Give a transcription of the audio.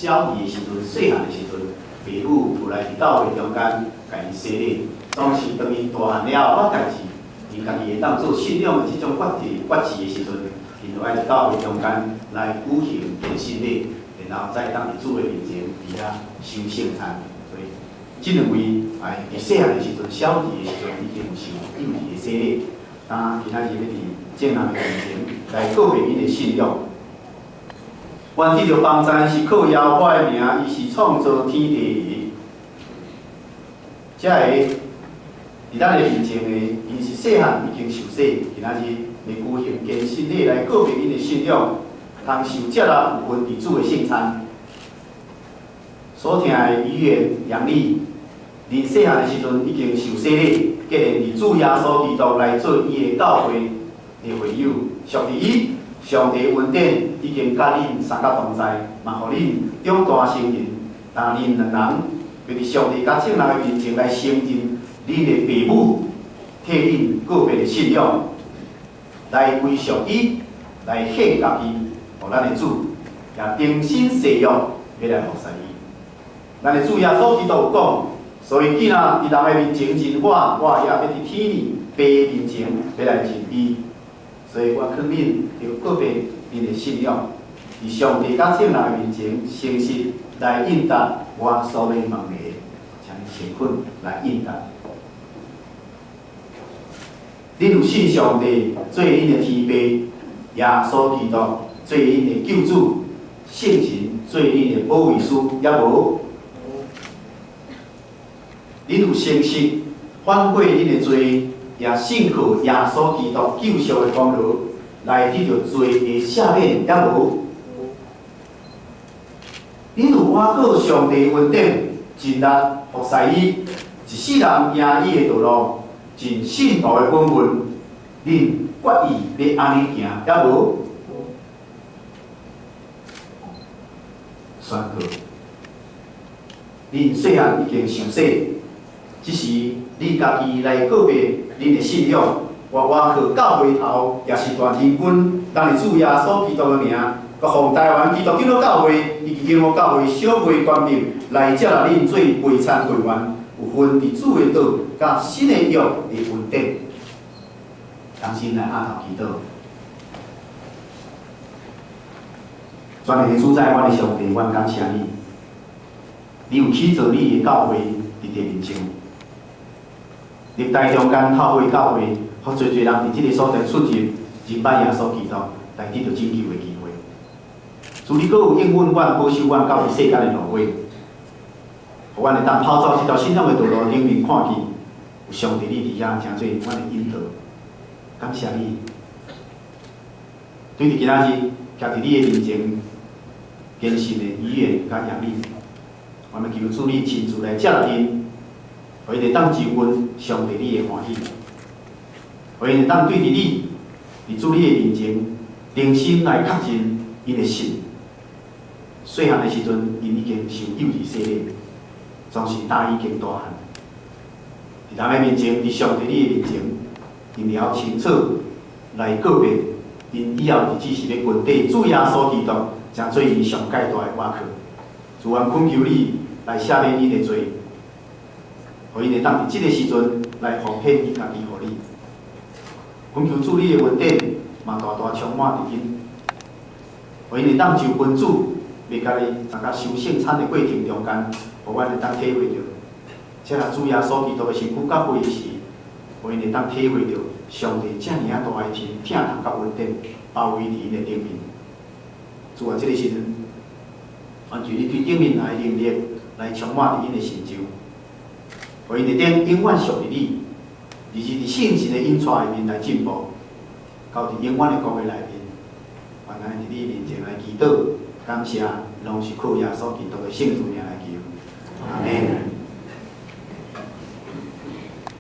小兒的時陣，細漢的時陣，爸母有來佇教會中間共𪜶洗禮。當時當𪜶大漢了後，捌代誌，𪜶家己會當做信仰的這種決定決志的時陣，𪜶就愛佇教會中間來舉行堅信禮，然後再當佇主的面前佇遐受聖餐。所以，這兩位哎，佇細漢的時陣，小兒的時陣已經有受幼兒的洗禮，當今仔日欲佇眾人的面前來告白𪜶的信仰。願得著幫贊是靠耶和華的名，伊是創造天地的。這个佇咱的面前的，𪜶是細漢已經受洗，今仔日欲舉行堅信禮來告白𪜶的信仰，通受接納有份佇主的聖餐。所疼的議員楊麗，恁細漢的時陣已經受洗禮，結連佇主耶穌基督來做伊的教會的會友，屬佇伊，上帝恩典已經佮恁三甲同在，嘛予恁長大成人。但恁兩人，欲佇上帝佮眾人的面前來承認恁的爸母替恁告白的信仰，來歸屬伊，來獻家己，予咱的主，也誠心誓約欲來服侍伊。咱的主耶穌基督有講，所以囝仔佇人的面前認我，我也欲佇天父面前欲來認伊。所以我勸恁著告白恁的信仰，佇上帝佮眾人的面前誠實來應答我所欲問的，請誠懇來應答。恁有信上帝做恁的天父，耶穌基督做恁的救主，聖神做恁的保惠師，抑無？恁有誠實反悔恁的罪，也信靠耶穌基督救贖的功勞，來得著罪的赦免，抑無？恁有倚靠上帝恩典，盡力服侍伊，一世人行伊的道路，盡信徒的本分，恁決意欲按呢行，抑無？宣告，恁細漢已經受洗，只是你家己來告白恁的信仰，我倚靠教會頭，也是大將軍，咱的主耶穌基督的名，閣奉台灣基督長老教會以及長老教會小會權柄來接納恁做陪餐會員，有份佇主的道佮新的約的恩典。同心來阿頭祈禱。全能的主宰，阮的上帝，阮感謝你。你有起造你的教會佇地面上，歷代中間透過教會，予濟濟人佇這个所在出入，認捌耶穌基督，來得著拯救的機會。主你閣有應允阮，保守阮到佇世間的落尾，予阮會當跑走這條信仰的道路頂面看見，有上帝你佇遐，成做阮的引導。感謝你，對佇今仔日徛佇你的面前，堅信的語言佮楊麗，我們求主你親自來接納𪜶，予𪜶會當就阮上帝你的歡喜，予𪜶會當對佇你，佇主你的面前，重新來確認𪜶的信。細漢的時陣，𪜶已經受幼兒洗禮，總是今已經大漢。佇人的面前，佇上帝你的面前，𪜶會曉清楚來告白，𪜶以後日子是欲跟綴主耶穌基督，成做𪜶上蓋大的倚靠。主，阮懇求你來赦免𪜶的罪，予𪜶會當佇這个時陣來奉獻𪜶家己予你。懇求主你的恩典嘛大大充滿佇𪜶，予𪜶會當就跟主，欲共你參加受聖餐的過程中間，予阮會當體會著，這若主耶穌基督的身軀佮血時，予𪜶會當體會著上帝遮爾仔大的疼痛佮恩典包圍佇𪜶的頂面。主啊，這个時陣，願求你對頂面來的能力來充滿佇𪜶的心上，予𪜶會當永遠屬佇你，而是佇聖神的引帶內面來進步，到佇永遠的國的內面。願咱佇你面前來祈禱，感謝，攏是靠耶穌基督的聖名來求。阿們。